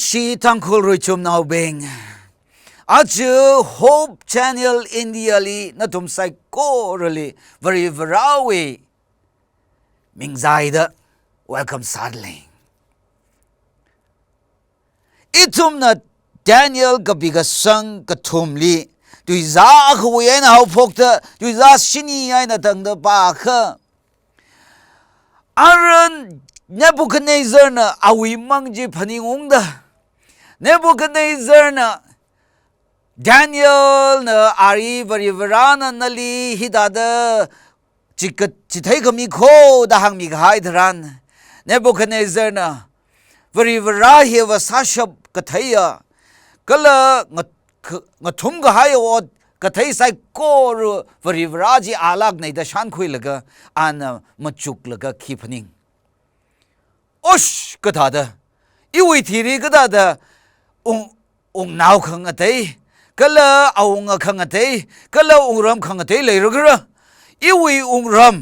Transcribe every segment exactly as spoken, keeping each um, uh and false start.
ꯁꯤ ꯇꯥꯡꯈꯨꯜ ꯔꯣꯏꯆꯨꯝ ꯅꯥꯎꯕꯦꯡ꯫ ꯑꯆꯨ Hope Channel India ꯂꯤ ꯅꯇꯨꯝ ꯁꯥꯏꯀꯣꯔꯂꯤ ꯕꯔꯤ ꯕꯔꯥꯋꯤ ꯃꯤꯡꯖꯥꯏꯗ welcome ꯁꯥꯠꯂꯦ꯫ ꯏꯊꯨꯝꯅ ꯗꯦꯅꯤꯌꯦꯜ ꯀꯕꯤꯒ ꯁꯪ ꯀꯊꯨꯝꯂꯤ ꯇꯨꯏꯖꯥ ꯑꯈꯨꯏ ꯑꯩꯅ ꯍꯧꯐꯣꯛꯇ ꯇꯨꯏꯖꯥ ꯁꯤꯅꯤ ꯑꯩꯅ ꯇꯪꯗ ꯄꯥꯈ ꯑꯔꯟ ꯅꯦꯕꯨꯀꯗꯅꯦꯖꯔꯅ ꯑꯋꯤ ꯃꯪꯖꯤ ꯐꯅꯤꯡꯉꯨꯡꯗ ꯅꯦꯕꯨꯀꯗꯅꯦꯖꯔꯅ ꯗꯦꯅꯤꯌꯦꯜꯅ ꯑꯥꯔꯤ ꯕꯔꯤꯕꯔꯥꯅ ꯅꯂꯤ ꯍꯤꯗꯥꯗ ꯆꯤꯀꯠ ꯆꯤꯊꯩ ꯈꯃꯤ ꯈꯣꯗ ꯍꯥꯡꯃꯤꯒ ꯍꯥꯏ ꯙꯔꯥꯟ ꯅꯦꯕꯨꯀꯗꯅꯦꯖꯔꯅ ꯕꯔꯤꯕꯔꯥ ꯍꯦꯕ ꯁꯥꯁꯞ ꯀꯊꯩꯌ ꯀꯂ ꯉ- ꯈ- ꯉꯊꯨꯝꯒ ꯍꯥꯏꯌ ꯑꯣꯠ ꯀꯊꯩ ꯁꯥꯏ ꯀꯣꯔꯨ ꯕꯔꯤꯕꯔꯥꯖꯤ ꯑꯥꯂꯥꯛ ꯅꯩꯗ ꯁꯥꯟ ꯈꯨꯏꯂꯒ ꯑꯥꯅ ꯃꯆꯨꯛꯂꯒ ꯈꯤ ꯐꯅꯤꯡ ꯑꯣꯁ ꯀꯊꯥꯗ ꯏꯋꯨꯏ ꯊꯤꯔꯤ ꯀꯊꯥꯗ ꯎꯡ ꯎꯡꯅꯥꯎ ꯈꯪ ꯑꯇꯩ ꯀꯂ ꯑꯎꯡ ꯑꯈꯪ ꯑꯇꯩ ꯀꯂ ꯎꯡꯔꯝ ꯈꯪ ꯑꯇꯩ ꯂꯩꯔꯒꯔ ꯏꯋꯨꯏ ꯎꯡꯔꯝ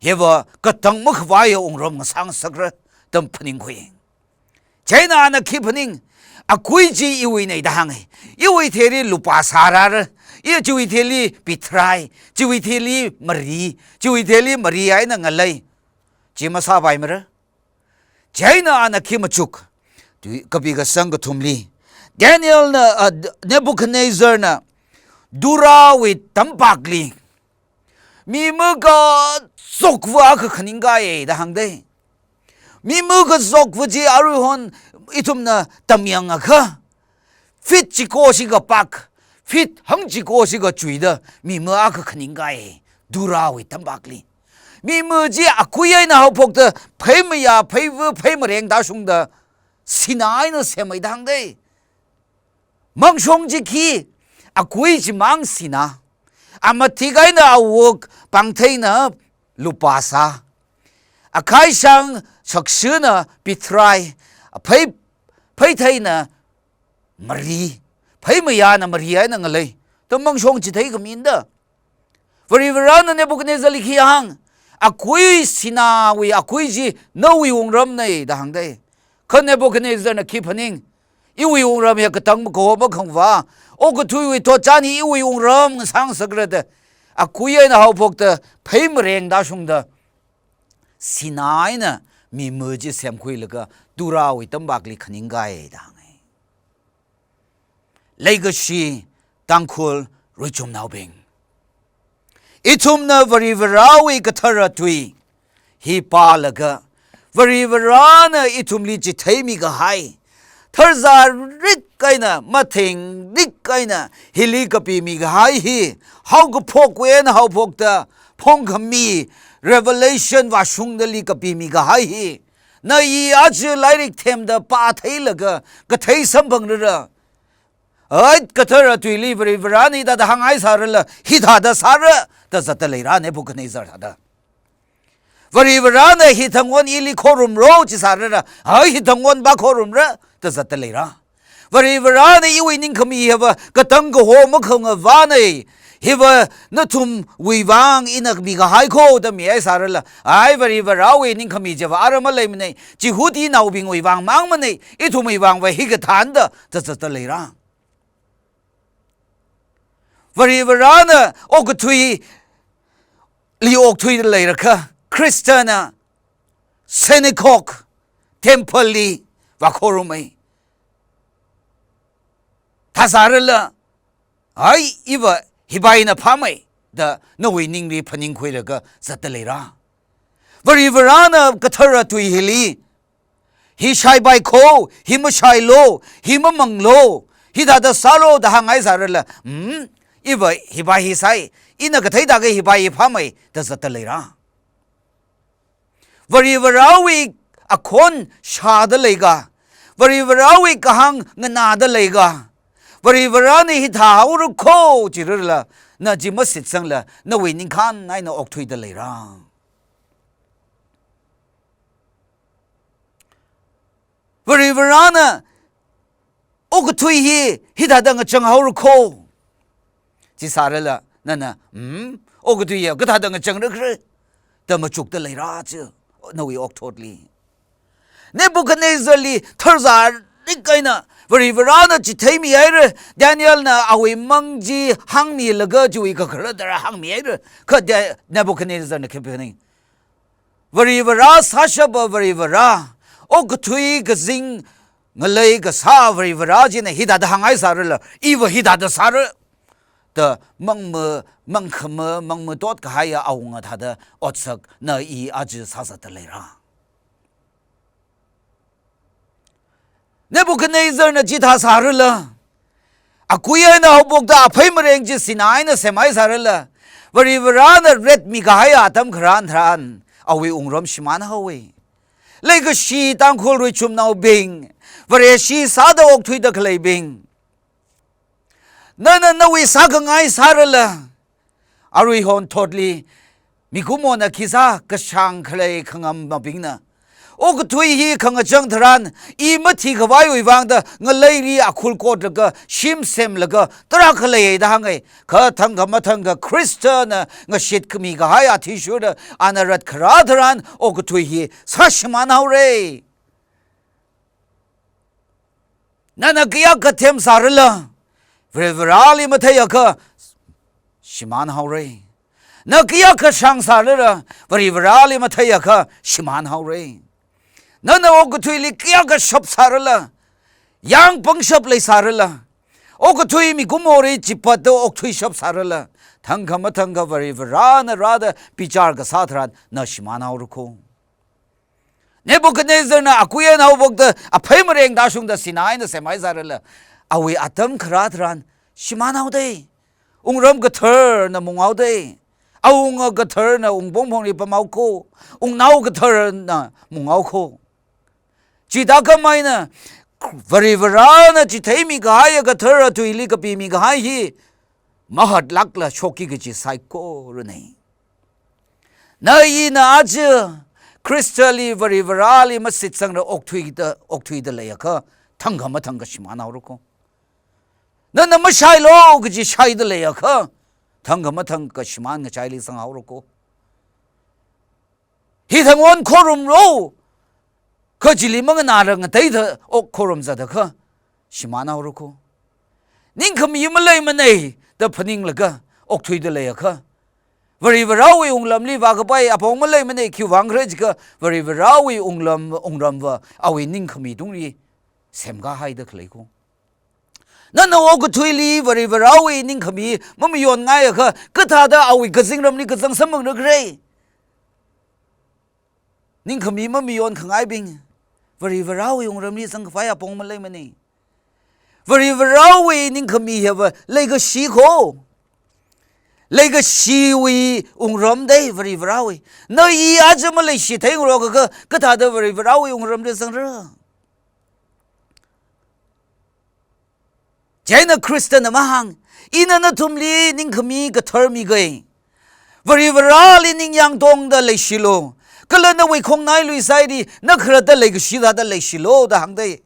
ꯍꯦꯕ ꯀꯇꯪ ꯃꯈ ꯋꯥꯏ ꯎꯡꯔꯝ ꯉꯁꯥꯡ ꯁꯛꯔ ꯇꯝ ꯐꯅꯤꯡ ꯈꯨꯏ ꯆꯩꯅꯥꯅ ꯈꯤ ꯐꯅꯤꯡ ꯑꯀꯨꯏ ꯆꯤ ꯏꯋꯨꯏ ꯅꯩꯗ ꯍꯥꯡꯉꯤ ꯏꯋꯨꯏ ꯊꯦꯔꯤ ꯂꯨꯄꯥ ꯁꯥꯔꯥꯔ ꯏ ꯆꯤꯋꯨꯏ ꯊꯦꯂꯤ ꯄꯤꯊ꯭ꯔꯥꯏ ꯆꯤꯋꯨꯏ ꯊꯦꯂꯤ ꯃꯔꯤ ꯆꯤꯋꯨꯏ ꯊꯦꯂꯤ ꯃꯔꯤ ꯍꯥꯏꯅ ꯉꯜꯂꯩ ꯆꯤ ꯃꯁꯥ ꯄꯥꯏꯃꯔ ꯆꯩꯅꯥꯅ ꯈꯤ ꯃꯆꯨꯛ ꯇꯨꯏ ꯀꯕꯤꯒ ꯁꯪꯒ ꯊꯨꯝꯂꯤ ꯗꯦꯅꯤꯌꯦꯜꯅ ꯅꯦꯕꯨꯈꯗꯅꯦꯖꯔꯅ ꯗꯨꯔꯥꯋꯤ ꯇꯝꯄꯥꯛꯂꯤ ꯃꯤ ꯃꯒ ꯆꯣꯛꯄ ꯑꯈ ꯈꯅꯤꯡꯒꯥꯏꯗ ꯍꯪꯗꯦ ꯃꯤ ꯃꯒ ꯆꯣꯛꯄꯁꯤ ꯑꯔꯨꯍꯣꯟ ꯏꯊꯨꯝꯅ ꯇꯝꯌꯥꯡ ꯑꯈ ꯐꯤꯠ ꯆꯤꯀꯣꯁꯤꯒ ꯄꯥꯛ ꯐꯤꯠ ꯍꯪ ꯆꯤꯀꯣꯁꯤꯒ ꯆꯨꯏꯗ ꯃꯤ ꯃ ꯑꯈ ꯈꯅꯤꯡꯒꯥꯏ ꯗꯨꯔꯥꯋꯤ ꯇꯝꯄꯥꯛꯂꯤ ꯃꯤ ꯃꯖꯤ ꯑꯀꯨꯏ ꯑꯩꯅ ꯍꯧꯐꯣꯛꯇ ꯐꯩ ꯃꯌꯥ ꯐꯩꯕ ꯐꯩ ꯃꯔꯦꯡ ꯗꯥꯁꯨꯡꯗ ꯁꯤꯅꯥ ꯑꯩꯅ ꯁꯦꯝꯃꯩꯗ ꯍꯪꯗꯦ ꯃꯪꯁꯣꯡ ꯖꯤꯈꯤ ꯑꯀꯨꯏ ꯖꯤꯃꯥꯡ ꯁꯤꯅ ꯑꯃꯊꯤꯒꯥꯏꯅ ꯑꯋꯣꯛ ꯄꯥꯡꯊꯩꯅ ꯂꯨꯄꯥꯁꯥ ꯑꯈꯥꯏꯁꯥꯡ ꯁꯛꯁꯨꯅ ꯄꯤꯊ꯭ꯔꯥꯏ ꯑꯐꯩ ꯐꯩꯊꯩꯅ ꯃꯔꯤ ꯐꯩ ꯃꯌꯥꯅ ꯃꯔꯤ ꯍꯥꯏꯅ ꯉꯂꯩ ꯇꯃꯪꯁꯣꯡ ꯆꯤꯊꯩꯒ ꯃꯤꯟꯗ ꯕꯔꯤꯕꯔꯥꯅ ꯅꯦꯕꯨꯀꯗꯅꯦꯖꯔ ꯂꯤꯈꯤ ꯑꯍꯥꯡ ꯑꯀꯨꯏ ꯁꯤꯅꯥꯋꯤ ꯑꯀꯨꯏꯁꯤ ꯅꯧꯏ ꯎꯡꯔꯝꯅꯩ ꯗ ꯍꯥꯡꯗꯩ Kha Nebuchadnezzarna khi phaning, iwui wungram hi katang kaho makhangva, okathuiwui thotchan hi iwui wungram ngasang sakrada, akui eina haophokta phei mareng dashungda, sinaina mimu chi semkhuilaga, Turawui tambakli khaningkai da hāngai. Leikashi Tangkhul ruichumnaobing, ithumna Varivarawui kathara tui hi pālaga, Varivarana ithumli chitheimi kahai, tharzā rik eina, matheng rik eina hili kapimi kahai hi, haokaphok eina haophokta, phongkhami, revelation vāshungdali kapimi kahai hi, na i aja lairik themda pātheilaga kathei samphangrara. Ai, kathara tuili Varivarana hithāda hānghai sārala, hithāda sāra da zatta leira Nebuchadnezzar thāda. Varivarana hithangwon ili khorumro chi sārala, ai, hithangwon ba khorumra da zatta leira. Varivarana iwui ningkhami hiva katang kaho makhangavana, hiva nathumwui vang ina mikahaikho da mihai sārala, ai, Varivarawui ningkhami chiva ara maleimana, Jihudinaobingwui vang mangmana, ithumwui vangva hikathāna da zatta leira. Varivarana okathuili okthuida leirakha, Khristana synagogue, temple li vākhorumai. Thāsārala, ai, iva hibai eina phāmai da nawui ningli phaningkhuilaga zatta leira. Varivarana kathara tui hili, hi shaibai kho, hi mashailu, hi mamanglu, hithāda sālu da hānghai sārala, hmm, iva hibai hi sai, ina kathei thākha hibai hi phāmai da zatta leira. Varivarawui akhon shāda leiga, Varivarawui kahāng nganāda leiga, Varivarana hithāhaora kho chirala, na chi mashitsangla, nawui ningkhān eina okthuida leira. Varivarana okathui hi hithāda ngachang haora kho chi sārala, nana, hmm, okathui hi kathāda ngachangrakra da machukta leira chi, nawui okthotli. Nebuchadnezzarli ꯊꯔꯖꯥꯔꯤꯛ ꯑꯩꯅ ꯕꯔꯤꯕꯔꯥꯅ ꯆꯤꯊꯩꯃꯤ ꯍꯥꯏꯔ, ꯗꯥꯅꯤꯌꯦꯜꯅ ꯑꯋꯤ ꯃꯪꯖꯤ ꯍꯥꯡꯃꯤꯂꯒ ꯖꯨꯏ ꯀꯈꯔꯗꯔ ꯍꯥꯡꯃꯤ ꯍꯥꯏꯔ, ꯈ ꯗꯦ-, ꯅꯦꯕꯨꯈꯗꯅꯦꯖꯔꯅ ꯈꯤꯕꯅꯤ꯫ ꯕꯔꯤꯕꯔꯥ ꯁꯥꯁꯕ ꯕꯔꯤꯕꯔꯥ, ꯑꯣ ꯀꯊꯨꯏ ꯀꯖꯤꯡ ꯉꯂꯩ ꯀꯁꯥ ꯕꯔꯤꯕꯔꯥ ꯖꯤꯅ ꯍꯤꯗꯥꯗ ꯍꯥꯡꯉꯥꯏ ꯁꯥꯔꯂ, ꯏꯕ ꯍꯤꯗꯥꯗ ꯁꯥꯔ꯫ ꯇ ꯃꯪꯃ, ꯃꯪꯈꯃ, ꯃꯪꯃ ꯇꯣꯠ ꯀꯍꯥꯏ ꯑꯋꯨꯡ ꯑꯊꯥꯗ ꯑꯣꯠꯁꯛ ꯅ E ꯑꯖ ꯁꯥꯁꯠꯇ ꯂꯩꯔꯥ꯫ ꯅꯦꯕꯨꯈꯗꯅꯦꯖꯔꯅ ꯆꯤꯊꯥ ꯁꯥꯔꯨꯂ, ꯑꯀꯨꯏ ꯍꯥꯏꯅ ꯍꯧꯕꯣꯛꯇ ꯑꯐꯩ ꯃꯔꯦꯡꯁꯤ ꯁꯤꯅꯥ ꯍꯥꯏꯅ ꯁꯦꯝꯍꯥꯏ ꯁꯥꯔꯨꯂ, ꯕꯔꯤꯕꯔꯥꯅ ꯔꯦꯠ ꯃꯤꯒꯥꯏ ꯑꯇꯝ ꯈꯔꯥꯟ ꯊꯔꯥꯟ ꯑꯋꯤ ꯎꯡꯔꯝ ꯁꯤꯃꯥꯟ ꯍꯧꯋꯤ꯫ ꯂꯩꯒ ꯁꯤ ꯇꯥꯡꯈꯣꯜ ꯔꯨꯏ ꯆꯨꯝꯅꯥꯎ ꯕꯤꯡ, ꯕꯔꯦ ꯁꯤ ꯁꯥꯗ ꯑꯣꯛꯊꯨꯏꯗ ꯈꯂꯩ ꯕꯤꯡ꯫ ꯅꯅ ꯅꯋꯤ ꯁꯥꯒ ꯉꯥꯏ ꯁꯥꯔꯂ, ꯑꯔꯨꯏ ꯍꯣꯟ ꯊꯣꯠꯂꯤ, ꯃꯤꯀꯨꯃꯣꯅ ꯈꯤꯁꯥ ꯀꯁꯥꯡ ꯈꯂꯩ ꯈꯪꯉꯝ ꯃꯕꯤꯡꯅ꯫ ꯑꯣ ꯀꯊꯨꯏ ꯍꯤ ꯈꯪꯉ ꯆꯪ ꯊꯔꯥꯟ, ꯏ ꯃꯊꯤ ꯈꯋꯥꯏ ꯑꯣꯏꯕꯥꯡꯗ ꯉꯂꯩꯔꯤ ꯑꯈꯨꯜ ꯀꯣꯠꯂꯒ ꯁꯤꯝ ꯁꯦꯝꯂꯒ ꯇꯔꯥ ꯈꯂꯩ ꯍꯥꯏꯗ ꯍꯥꯡꯉꯩ꯫ ꯈ ꯊꯪꯒ ꯃꯊꯪꯒ ꯈ꯭ꯔꯤꯁꯇꯅ ꯉꯁꯤꯠ ꯈꯃꯤ ꯒꯍꯥꯏ ꯑꯊꯤ ꯁꯨꯔꯗ ꯑꯅ ꯔꯠ ꯈꯔꯥ ꯊꯔꯥꯟ ꯑꯣ ꯀꯊꯨꯏ ꯍꯤ ꯁꯥ ꯁꯤꯃꯥꯟ ꯍꯧꯔꯦ꯫ ꯅꯅ ꯀꯌꯥ ꯀꯊꯦꯝ ꯁꯥꯔꯂ, ꯕꯔꯤꯕꯔꯥꯂꯤ ꯃꯊꯩ ꯑꯈ ꯁꯤꯃꯥꯟ ꯍꯧꯔꯦ꯫ ꯅ ꯀꯌꯥ ꯀꯁꯥꯡ ꯁꯥꯔꯂ, ꯕꯔꯤꯕꯔꯥꯂꯤ ꯃꯊꯩ ꯑꯈ ꯁꯤꯃꯥꯟ ꯍꯧꯔꯦ꯫ ꯅꯅ ꯑꯣꯛ ꯀꯊꯨꯏꯂꯤ ꯀꯌꯥ ꯀꯁꯞ ꯁꯥꯔꯂ, ꯌꯥꯡ ꯄꯪꯁꯞ ꯂꯩ ꯁꯥꯔꯂ, ꯑꯣꯛ ꯀꯊꯨꯏ ꯃꯤꯀꯨꯝ ꯑꯣꯔꯤ ꯆꯤꯄꯠꯇ ꯑꯣꯛꯊꯨꯏ ꯁꯞ ꯁꯥꯔꯂ, ꯊꯪꯈ ꯃꯊꯪꯈ ꯕꯔꯤꯕꯔꯥꯅ ꯔꯥꯗ ꯄꯤꯆꯥꯔꯒ ꯁꯥꯊꯔꯥꯟ ꯅ ꯁꯤꯃꯥꯟ ꯍꯧꯔꯈꯣ꯫ ꯅꯦꯕꯨꯈꯗꯅꯦꯖꯔꯅ ꯑꯀꯨꯌꯦꯟ ꯍꯧꯕꯣꯛꯇ ꯑꯐꯩ ꯃꯔꯦꯡ ꯗꯥꯁꯨꯡꯗ ꯁꯤꯅꯥꯏꯅ ꯁꯦꯝꯍꯥꯏꯖꯔꯂ, ꯑꯋꯤ ꯑꯇꯝ ꯈꯔꯥ ꯊꯔꯥꯟ ꯁꯤꯃꯥꯟ ꯍꯧꯗꯦ꯫ ꯎꯡꯔꯝ ꯒꯊꯔꯅ ꯃꯨꯡ ꯍꯧꯗꯦ꯫ ꯑꯋꯨꯡ ꯒꯊꯔꯅ ꯎꯡꯕꯣꯡ ꯐꯣꯡꯔꯤ ꯄꯃꯥꯎꯈꯣ꯫ ꯎꯡꯅꯥꯎ ꯒꯊꯔꯅ ꯃꯨꯡ ꯍꯧꯈꯣ꯫ ꯆꯤꯗꯥ ꯀꯃꯥꯏꯅ ꯕꯔꯤꯕꯔꯥꯅ ꯆꯤꯊꯩ ꯃꯤꯒꯍꯥꯏ ꯒꯊꯔ ꯊꯨꯏꯂꯤ ꯀꯄꯤ ꯃꯤꯒꯍꯥꯏ ꯍꯤ ꯃꯍꯠ ꯂꯥꯛꯂ ꯁꯣꯛꯀꯤ ꯒꯆꯤ ꯁꯥꯏꯀꯣ ꯔꯨꯅꯩ꯫ ꯅ ꯏꯅ ꯑꯖ ꯈ꯭ꯔꯤꯁꯇꯂꯤ ꯕꯔꯤꯕꯔꯥꯂꯤ ꯃꯁꯤꯠ ꯆꯪꯔ ꯑꯣꯛꯊꯨꯏꯗ, ꯑꯣꯛꯊꯨꯏꯗ ꯂꯩꯌꯥꯈ ꯊꯪꯒ ꯃꯊꯪꯒ ꯁꯤꯃꯥꯟ ꯍꯧꯔꯀꯣ꯫ ꯅꯅ ꯃꯁꯥꯏꯂꯣ ꯒꯖꯤ ꯁꯥꯏꯗ ꯂꯩꯌꯥꯈ ꯊꯪꯒ ꯃꯊꯪꯒ ꯁꯤꯃꯥꯟ ꯉꯆꯥꯏꯂꯤ ꯆꯪ ꯍꯧꯔꯀꯣ꯫ ꯍꯤ ꯊꯪꯉꯣꯟ ꯈꯣꯔꯨꯝꯔꯣ꯫ Kha chili mangana ra ngateida ok khorum zada kha, shimana oro ko. Ningkhami ma lei manei da phaninglaga, okthuida lei akha. Varivarāwui unglamli vākapai apong ma lei manei khiwuivang khala jiakha, Varivarāwui unglam, ungramva, awui ningkhami tungli semkahai da khalei ko. Nana okathuili Varivarāwui ningkhami mamayon ngai akha, kathāda awui kazingramli kazang samang ra khala. Ningkhami mamayon khangaibing, Varivarāwui ungramli zangkapai apong ma lei manei. Varivarāwui ningkhami hiva leikashi ko. Leikashiwui ungram dei Varivarāwui. Na i aja maleishi theingarok akha, kathāda Varivarāwui ungramli zangra. Chieina Khristana mahāng, ina nathumli ningkhami kathar migai. Varivarāli ningyāng tongda leishilu. Kala nawui khongnai luisai di na kharatta leikashi thāda leishilu da hāngdei.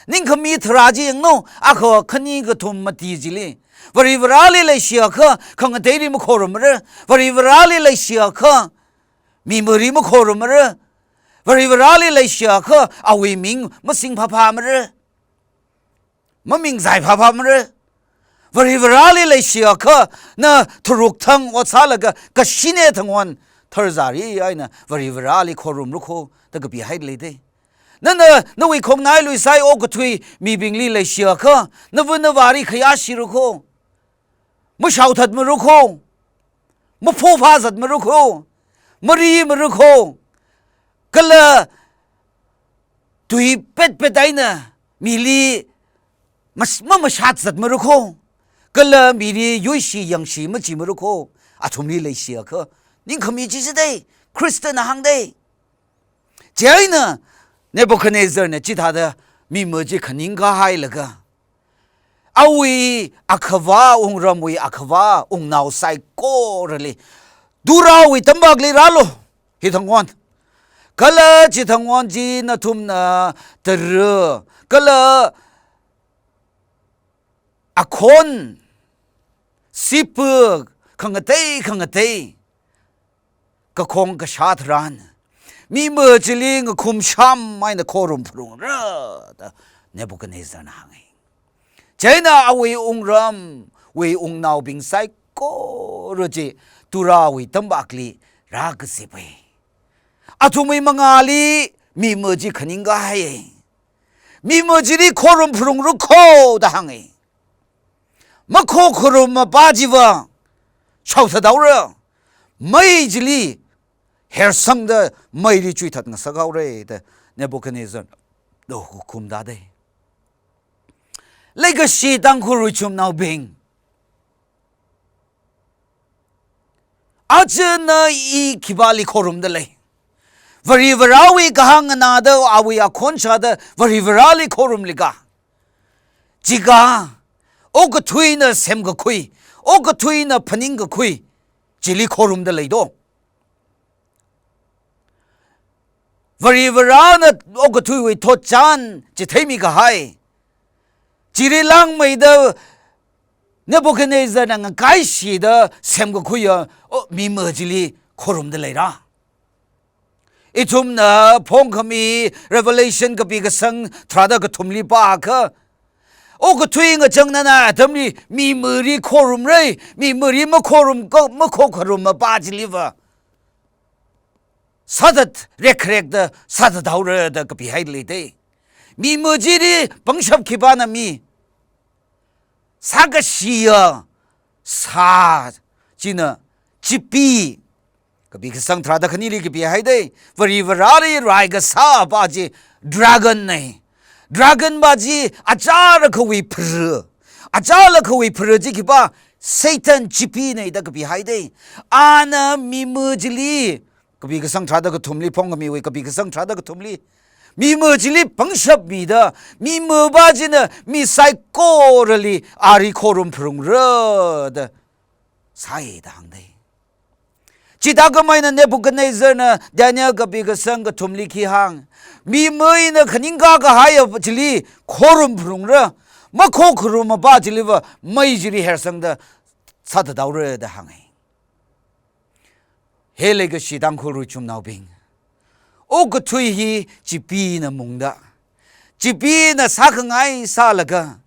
Ningkhami tharā chi yanglu, akha khani kathum mati chili. Varivarāli leishi akha, khangateili makhorumra. Varivarāli leishi akha, mi mari makhorumra. Varivarāli leishi akha, awui ming masing phāphāmara. Maming zai phāphāmara. Varivarāli leishi akha, na tharuk thang ot sālaga kashine thangwon tharzari eina Varivarāli khorumra ko da kapihai leidei. Nana, nawui khongnai luisai okathui mibingli leishi akha, nava navāli khayāshira ko. Mashaothatmara ko. Maphopha zatmara ko. Marimara ko. Kala tui petpet eina mili mas-, mamashat zatmara ko. Kala mili yuishi yangshi machimara ko. Athumli leishi akha, ningkhami chi jidei, Khristana hāngdei. Chieina Nebuchadnezzarna chithāda mi ma chi khaningkahailaga, awui akhava, ungramwui akhava, ungnao saikorali Durāwui tampakli rālu, hi thangwon. Kala chi thangwon chi nathumna tara, kala akhon, sipuk, khangatei khangatei, kakhong kashā tharan, ꯃꯤ ꯃꯆꯤꯂꯤ ꯉꯈꯨꯝ ꯁꯝ ꯍꯥꯏꯅ ꯈꯣꯔꯨꯝ ꯐꯔꯨꯡꯔ ꯗ ꯅꯦꯕꯨꯀꯗꯅꯦꯖꯔꯅ ꯍꯪꯉꯤ꯫ ꯆꯩꯅ ꯑꯋꯤ ꯎꯡꯔꯝ, we ꯎꯡꯅꯥꯎꯕꯤꯡ ꯁꯥꯏꯀꯣꯔꯣꯖꯤ ꯇꯨꯔꯥꯋꯤ ꯇꯝꯕꯥꯛꯂꯤ ꯔꯥꯒꯁꯤꯕꯩ꯫ ꯑꯊꯨꯝꯕꯩ ꯃꯉꯥꯂꯤ ꯃꯤ ꯃꯆꯤ ꯈꯅꯤꯡꯒ ꯍꯥꯏꯌꯦ꯫ ꯃꯤ ꯃꯆꯤꯂꯤ ꯈꯣꯔꯨꯝ ꯐꯔꯨꯡꯔꯨ ꯈꯣ ꯗ ꯍꯪꯉꯤ꯫ ꯃꯈꯣ ꯈꯨꯔꯨꯝ ꯃꯄꯥꯖꯤꯕ ꯁꯧꯊꯗꯧꯔ ꯃꯩꯁꯤꯂꯤ ꯍꯦꯔꯁꯪꯗ ꯃꯩꯔꯤ ꯆꯨꯏꯊꯠ ꯉꯁꯛꯍꯧꯔꯦ ꯗ ꯅꯦꯕꯨꯀꯗꯅꯦꯖꯔ ꯗ ꯈꯨꯝꯗꯥꯗꯦ꯫ ꯂꯩꯒꯁꯤ ꯇꯥꯡꯈꯨꯜ ꯔꯨꯏꯆꯨꯝ ꯅꯥꯎꯕꯤꯡ꯫ ꯑꯆꯅ E ꯈꯤꯕꯥꯂꯤ ꯈꯣꯔꯨꯝꯗ ꯂꯩ꯫ Very ꯚꯔꯥꯋꯤ ꯀꯍꯥꯡ ꯑꯅꯥꯗ ꯑꯋꯤ ꯑꯈꯣꯟ ꯁꯥꯗ very ꯚꯔꯥꯂꯤ ꯈꯣꯔꯨꯝꯂꯤꯒ꯫ ꯆꯤꯒꯥ, ꯑꯣ ꯀꯊꯨꯏꯅ ꯁꯦꯝꯒ ꯈꯨꯏ, ꯑꯣ ꯀꯊꯨꯏꯅ ꯐꯅꯤꯡꯒ ꯈꯨꯏ, ꯆꯤꯂꯤ ꯈꯣꯔꯨꯝꯗ ꯂꯩꯗꯣ꯫ ꯚꯔꯤ ꯚꯔꯥꯅ ꯑꯣ ꯀꯊꯨꯏꯋꯤ ꯊꯣꯠ ꯆꯥꯟ ꯆꯤꯊꯩꯃꯤꯒ ꯍꯥꯏ꯫ ꯆꯤꯔꯤ ꯂꯥꯡꯃꯩꯗ ꯅꯦꯕꯨꯀꯗꯅꯦꯖꯔꯅ ꯉꯀꯥꯏꯁꯤꯗ ꯁꯦꯝꯒ ꯈꯨꯏꯌ, ꯑꯣ, ꯃꯤ ꯃꯆꯤꯂꯤ ꯈꯣꯔꯨꯝꯗ ꯂꯩꯔꯥ꯫ ꯏꯊꯨꯝꯅ ꯐꯣꯡꯈꯃꯤ Revelation ꯀꯄꯤ ꯀꯁꯪ ꯊ꯭ꯔꯥꯗ ꯀꯊꯨꯝꯂꯤ ꯄꯥꯈ꯫ ꯑꯣ ꯀꯊꯨꯏ ꯉꯆꯪꯅꯅ ꯑꯊꯝꯂꯤ ꯃꯤ ꯃꯔꯤ ꯈꯣꯔꯨꯝꯔꯩ, ꯃꯤ ꯃꯔꯤ ꯃꯈꯣꯔꯨꯝ ꯀ-, ꯃꯈꯣ ꯈꯔꯨꯝ ꯃꯄꯥꯖꯤꯂꯤꯕ꯫ ꯁꯥꯗꯠ ꯔꯦꯛ ꯔꯦꯛꯗ ꯁꯥꯗꯠ ꯍꯧꯔꯗ ꯀꯄꯤ ꯍꯥꯏ ꯂꯩꯇꯦ꯫ ꯃꯤ ꯃꯖꯤꯔꯤ ꯄꯪꯁꯞ ꯈꯤꯕꯥꯅ ꯃꯤ ꯁꯥꯒꯁꯤꯌ ꯁꯥ ꯆꯤꯅ ꯆꯤꯄꯤ꯫ ꯀꯕꯤ ꯈꯁꯪ ꯊ꯭ꯔꯥꯗ ꯈꯅꯤꯂꯤ ꯀꯕꯤ ꯍꯥꯏꯗꯩ꯫ ꯋꯥꯔꯤ ꯋꯥꯔꯥꯂꯤ ꯔꯥꯏꯒ ꯁꯥ ꯕꯥꯖꯤ dragon ꯅꯩ꯫ Dragon ꯕꯥꯖꯤ ꯑꯆꯥꯔ ꯈꯋꯤ ꯐ꯭ꯔ꯫ ꯑꯆꯥꯔ ꯈꯋꯤ ꯐ꯭ꯔ ꯖꯤ ꯈꯤꯕ Satan ꯆꯤꯄꯤ ꯅꯩꯗ ꯀꯕꯤ ꯍꯥꯏꯗꯩ꯫ ꯑꯥꯅ ꯃꯤ ꯃꯖꯤꯂꯤ ꯀꯕꯤ ꯈꯁꯪ ꯊ꯭ꯔꯥꯗ ꯀꯊꯨꯝꯂꯤ ꯐꯣꯡ ꯃꯤꯋꯤ ꯀꯕꯤ ꯈꯁꯪ ꯊ꯭ꯔꯥꯗ ꯀꯊꯨꯝꯂꯤ꯫ ꯃꯤ ꯃꯖꯤꯂꯤ ꯄꯪꯁꯞ ꯃꯤꯗ ꯃꯤ ꯃꯕꯥꯖꯤꯅ ꯃꯤ ꯁꯥꯏꯀꯣꯔꯂꯤ ꯑꯥꯔꯤ ꯈꯣꯔꯨꯝ ꯐꯔꯨꯡꯔꯗ ꯁꯥꯏꯗ ꯍꯥꯡꯗꯩ꯫ ꯆꯤꯗꯥ ꯀꯃꯥꯏꯅ ꯅꯦꯕꯨꯀꯗꯅꯦꯖꯔꯅ ꯗꯥꯅꯤꯌꯦꯜ ꯀꯕꯤ ꯀꯁꯪ ꯀꯊꯨꯝꯂꯤ ꯈꯤ ꯍꯥꯡ꯫ ꯃꯤ ꯃꯩꯅ ꯈꯅꯤꯡꯒꯥ ꯀ ꯍꯥꯏ ꯆꯤꯂꯤ ꯈꯣꯔꯨꯝ ꯐꯔꯨꯡꯔ ꯃꯈꯣ ꯈꯨꯔꯨꯝ ꯃꯄꯥ ꯆꯤꯂꯤꯕ ꯃꯩ ꯆꯤꯔꯤ ꯍꯦꯔꯁꯪꯗ ꯁꯥꯗꯗꯧꯔꯗ ꯍꯥꯡꯉꯤ꯫ ꯍꯦ ꯂꯩꯒꯁꯤ ꯇꯥꯡꯈꯨꯜ ꯔꯨꯏꯆꯨꯝ ꯅꯥꯎꯕꯤꯡ꯫ ꯑꯣꯛ ꯀꯊꯨꯏ ꯍꯤ ꯆꯤꯄꯤꯅ ꯃꯨꯡꯗ, ꯆꯤꯄꯤꯅ ꯁꯥꯈꯉꯥꯏ ꯁꯥꯂꯒ,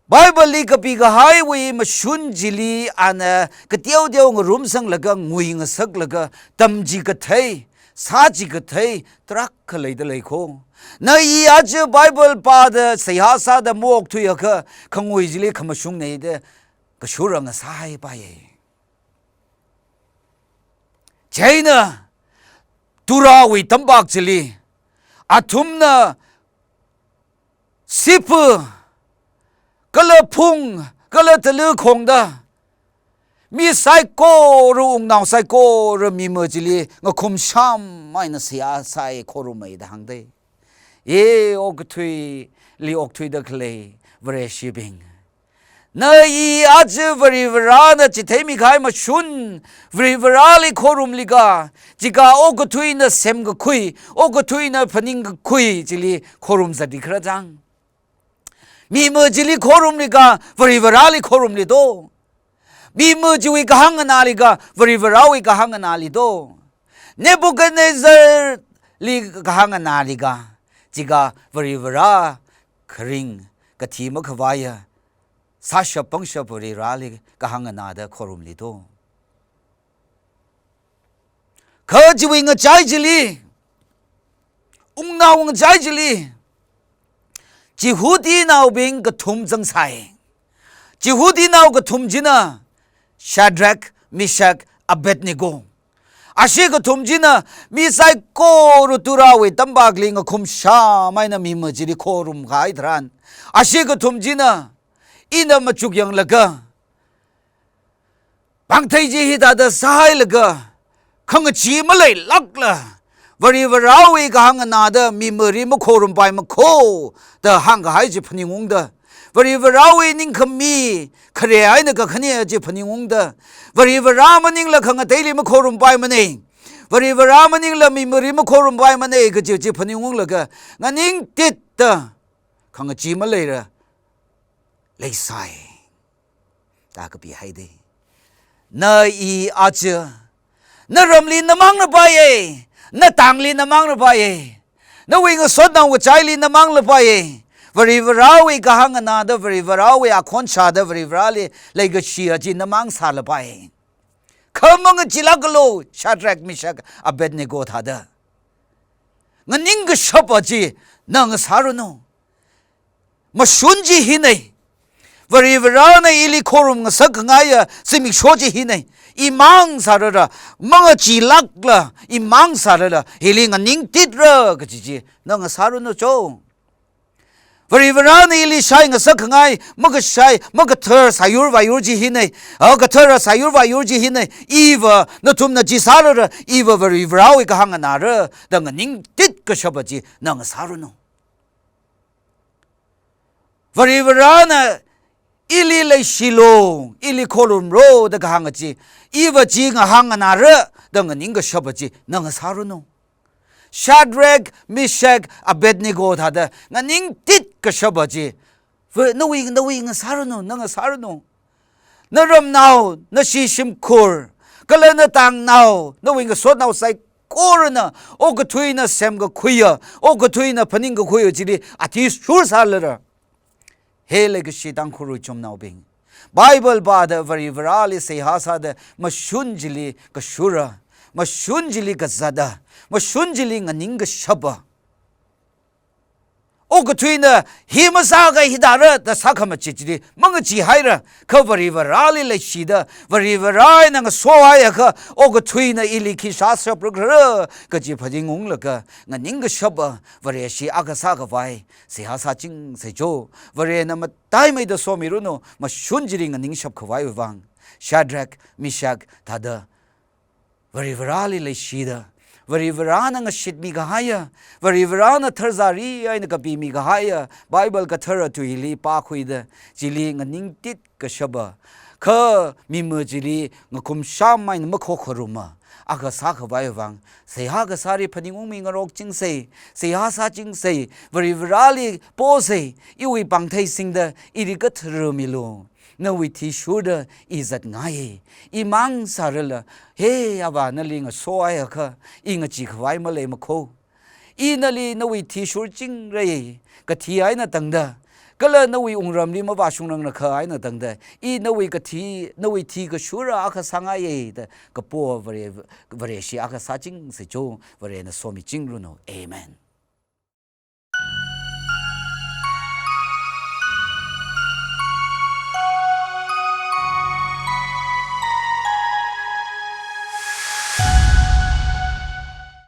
ꯕꯥꯏꯕꯜꯂꯤ ꯀꯄꯤ ꯀꯍꯥꯏꯋꯤ ꯃꯁꯨꯟ ꯖꯤꯂꯤ ꯑꯅ ꯀꯇꯤꯌꯧ ꯇꯤꯌꯧ ꯉꯔꯨꯝ ꯁꯪꯂꯒ ꯉꯨꯏ ꯉꯁꯛꯂꯒ ꯇꯝꯖꯤ ꯀꯊꯩ, ꯁꯥꯖꯤ ꯀꯊꯩ, ꯇ꯭ꯔꯥꯛ ꯈ ꯂꯩꯗ ꯂꯩꯈꯣ꯫ ꯅ ꯏ ꯑꯖ ꯕꯥꯏꯕꯜ ꯄꯥꯗ ꯁꯩꯍꯥ ꯁꯥꯗ ꯃꯣꯛ ꯊꯨꯏ ꯑꯈ ꯈꯉꯨꯏ ꯖꯤꯂꯤ ꯈꯃꯁꯨꯡ ꯅꯩꯗ ꯀꯁꯨꯔ ꯉꯁꯥꯏ ꯄꯥꯏꯌꯦ꯫ ꯆꯩꯅ ꯇꯨꯔꯥꯋꯤ ꯇꯝꯄꯥꯛ ꯆꯤꯂꯤ ꯑꯊꯨꯝꯅ ꯁꯤꯄꯨ ꯀꯂ ꯐꯨꯡ ꯀꯂ ꯇꯂꯨ ꯈꯣꯡꯗ ꯃꯤ ꯁꯥꯏꯀꯣꯔꯨ ꯎꯡꯅꯥꯎ ꯁꯥꯏꯀꯣꯔꯨ ꯃꯤ ꯃꯆꯤꯂꯤ ꯉꯈꯨꯝ ꯁꯝ ꯍꯥꯏꯅ ꯁꯤꯌꯥ ꯁꯥꯏ ꯈꯣꯔꯨꯃꯩꯗ ꯍꯥꯡꯗꯩ꯫ ꯑꯦ ꯑꯣꯛꯊꯨꯏ ꯂꯤ ꯑꯣꯛꯊꯨꯏꯗ ꯈꯂꯩ ꯕ꯭ꯔꯦꯁꯤꯕꯤꯡ ꯅ ꯏ ꯑꯖ ꯕꯔꯤꯕꯔꯥꯅ ꯆꯤꯊꯩ ꯃꯤꯈꯥꯏ ꯃꯁꯨꯟ ꯕꯔꯤꯕꯔꯥ ꯂꯤ ꯈꯣꯔꯨꯝ ꯂꯤꯒ ꯆꯤꯀꯥ ꯑꯣ ꯀꯊꯨꯏꯅ ꯁꯦꯝꯒ ꯈꯨꯏ ꯑꯣ ꯀꯊꯨꯏꯅ ꯐꯅꯤꯡꯒ ꯈꯨꯏ ꯆꯤꯂꯤ ꯈꯣꯔꯨꯝ ꯆꯗꯤ ꯈꯔ ꯆꯥꯡ ꯃꯤ ꯃ ꯆꯤꯂꯤ ꯈꯣꯔꯨꯝ ꯂꯤꯒ ꯕꯔꯤꯕꯔꯥ ꯂꯤ ꯈꯣꯔꯨꯝ ꯂꯤꯗꯣ ꯃꯤ ꯃ ꯆꯤꯋꯤ ꯀꯍꯥꯡ ꯑꯅꯥ ꯂꯤꯒ ꯕꯔꯤꯕꯔꯥ ꯋꯤ ꯀꯍꯥꯡ ꯑꯅꯥ ꯂꯤꯗꯣ ꯅꯦꯕꯨꯀꯗꯅꯦꯖꯔ ꯂꯤ ꯀꯍꯥꯡ ꯑꯅꯥ ꯂꯤꯒ ꯆꯤꯒ ꯕꯔꯤꯕꯔꯥ ꯈꯔꯤꯡ ꯀꯊꯤ ꯃꯈꯕꯥꯌ ꯁꯥꯁ ꯄꯪꯁ ꯄꯨꯔꯤ ꯔꯥꯂꯤ ꯀꯍꯥꯡ ꯑꯅꯥꯗ ꯈꯣꯔꯨꯝꯂꯤꯗꯣ ꯈ ꯖꯤꯋꯤ ꯉꯆꯥꯏ ꯖꯤꯂꯤ ꯎꯡꯅꯥꯎ ꯉꯆꯥꯏ ꯖꯤꯂꯤ ꯆꯤꯍꯨꯗꯤ ꯅꯥꯎꯕꯤꯡ ꯀꯊꯨꯝ ꯆꯪꯁꯥꯏ꯫ ꯆꯤꯍꯨꯗꯤ ꯅꯥꯎ ꯀꯊꯨꯝ ꯖꯤꯅ ꯁꯥꯗ꯭ꯔꯛ, ꯃꯤꯁꯛ, ꯑꯕꯦꯗꯅꯤꯒꯣ꯫ ꯑꯁꯤ ꯀꯊꯨꯝ ꯖꯤꯅ ꯃꯤ ꯁꯥꯏꯀꯣꯔꯨ ꯇꯨꯔꯥꯋꯤ ꯇꯝꯄꯥꯛꯂꯤ ꯉꯈꯨꯝ ꯁꯥꯃꯥꯏꯅ ꯃꯤ ꯃꯖꯤꯔꯤ ꯈꯣꯔꯨꯝ ꯈꯥꯏ ꯊꯔꯥꯟ꯫ ꯑꯁꯤ ꯀꯊꯨꯝ ꯖꯤꯅ ꯏꯅ ꯃꯆꯨꯛ ꯌꯦꯡꯂꯒ ꯄꯥꯡꯊꯩꯖꯤ ꯍꯤꯗꯥꯗ ꯁꯍꯥꯏꯂꯒ ꯈꯪꯉꯆꯤ ꯑꯃ ꯂꯩ ꯂꯥꯛꯂ ꯕꯔꯤ ꯕꯔꯥꯎꯏ ꯀꯍꯥꯡ ꯑꯅꯥꯗ ꯃꯤ ꯃꯔꯤ ꯃꯈꯣ ꯔꯨꯝꯄꯥꯏ ꯃꯈꯣ ꯇ ꯍꯥꯡꯒ ꯍꯥꯏꯁꯤ ꯐꯅꯤꯡꯉꯨꯡꯗ ꯕꯔꯤ ꯕꯔꯥꯎꯏ ꯅꯤꯡꯈꯝ ꯃꯤ ꯈꯔꯦ ꯍꯥꯏꯅ ꯀꯈꯅꯤ ꯑꯁꯤ ꯐꯅꯤꯡꯉꯨꯡꯗ ꯕꯔꯤ ꯕꯔꯥ ꯃꯅꯤꯡꯂ ꯈꯪꯉ ꯇꯩꯂꯤ ꯃꯈꯣ ꯔꯨꯝꯄꯥꯏ ꯃꯅꯩ ꯕꯔꯤ ꯕꯔꯥ ꯃꯅꯤꯡꯂ ꯃꯤ ꯃꯔꯤ ꯃꯈꯣ ꯔꯨꯝꯄꯥꯏ ꯃꯅꯩ ꯀꯆꯤ ꯆꯤ ꯐꯅꯤꯡꯉꯨꯡꯂꯒ ꯉꯅꯤꯡ ꯇꯤꯠꯇ ꯈꯪꯉꯆꯤ ꯑꯃ ꯂꯩꯔ ꯂꯩꯁꯥꯏ꯫ ꯇꯥꯀꯄꯤ ꯍꯥꯏꯗꯦ꯫ ꯅ ꯏ ꯑꯆ Naramli namang napaye, natangli namang napaye, nawui ngasotnao ngachaili namang napaye. Varivarawui kahāng nganāda, Varivarawui akhon shāda, Varivarali leikashi chi namang sālapaye. Kha mangachilākalu, Shadrach, Meshach, Abednego thāda. Nganing kashap chi na ngasāranu. Mashun chi hina. Varivarana ili khorum ngasak khangaiya zimiksho chi hina. Imang sārara, mangachilākla, imang sārara, hili nganingtitra kaji chi na ngasāranu cho. Varivarana ili shai ngasak khangai, makashai, makathar sāyur vāyur chi hina. A kathara sāyur vāyur chi hina. Iva nathumna chi sārara, iva Varivarawui kahāng nganāra da nganingtit kashap chi na ngasāranu. Varivarana ili leishilu, ili khorumlu da kahāng chi, iva chi ngahāng nganāra da nganing kashap chi na ngasāranu. Shadrach, Meshach, Abednego thāda nganingtit kashap chi, va-, nawui, nawui ngasāranu, na ngasāranu. Naramnao, nashi shimkhur, kala natangnao, nawui ngasotnao saikorana okathuina semkakhuiya, okathuina phaningkakhuiya chili athishur sālara. He leikashi Tangkhul ichumnaobing, Bible pāda Varivarali seihā sāda mashun chili kashura, mashun chili kazata, mashun chili nganing kashapa. Okathuina hi masākahai hithāra da sākhamachit chili mangacheehaira. Kha Varivarali leishida, Varivarana ngasohaiakha okathuina ili khi sāshaprakhala kaji phaningunglaga nganing kashapa Vareshi akha sākhavai seihā sāchingsa cho. Varena mataimeida somiranu, mashun chili nganing shapkhavaiwui vang. Shadrach, Meshach thāda Varivarali leishida, Varivarana ngashitmikahaiya, Varivarana tharzari eina kapimikahaiya Bible kathara tuili pākhuida, chili nganingtit kashapa, kha mima chili ngakumsham eina makhokharuma akha sākhavaiwui vang seihā kasāli phaningungmi ngarokchingsa, seihā sāchingsa, Varivarali posa, iwui pāngthei singda ili katharamilu. ꯅꯋꯤ ꯊꯤ ꯁꯨꯔꯗ E ꯖꯠ ꯉꯥꯏꯌꯦ꯫ E ꯃꯥꯡ ꯁꯥꯔꯂ, ꯍꯦ ꯑꯕꯥ, ꯅꯂꯤ ꯉꯁꯣ ꯑꯥꯏ ꯑꯈ, E ꯉꯆꯤ ꯈꯋꯥꯏ ꯃꯂꯩ ꯃꯈꯣ꯫ E ꯅꯂꯤ ꯅꯋꯤ ꯊꯤ ꯁꯨꯔ ꯆꯤꯡꯔꯩ꯫ ꯀꯊꯤ ꯍꯥꯏꯅ ꯇꯪꯗ꯫ ꯀꯂ ꯅꯋꯤ ꯎꯡꯔꯝꯂꯤ ꯃꯕꯥ ꯁꯨꯡꯅꯪꯅ ꯈ ꯍꯥꯏꯅ ꯇꯪꯗ꯫ E ꯅꯋꯤ ꯀꯊꯤ, ꯅꯋꯤ ꯊꯤ ꯀ ꯁꯨꯔ ꯑꯈ ꯁꯥꯡꯉꯥꯏꯌꯦ꯫ ꯀꯄꯣ ꯚꯔꯦ, ꯚꯔꯦꯁꯤ ꯑꯈ ꯁꯥꯆꯤꯡ ꯁꯤꯆꯣ, ꯚꯔꯦꯅ ꯁꯣꯃꯤ ꯆꯤꯡꯔꯨꯅꯣ꯫ ꯑꯦꯃꯦꯟ꯫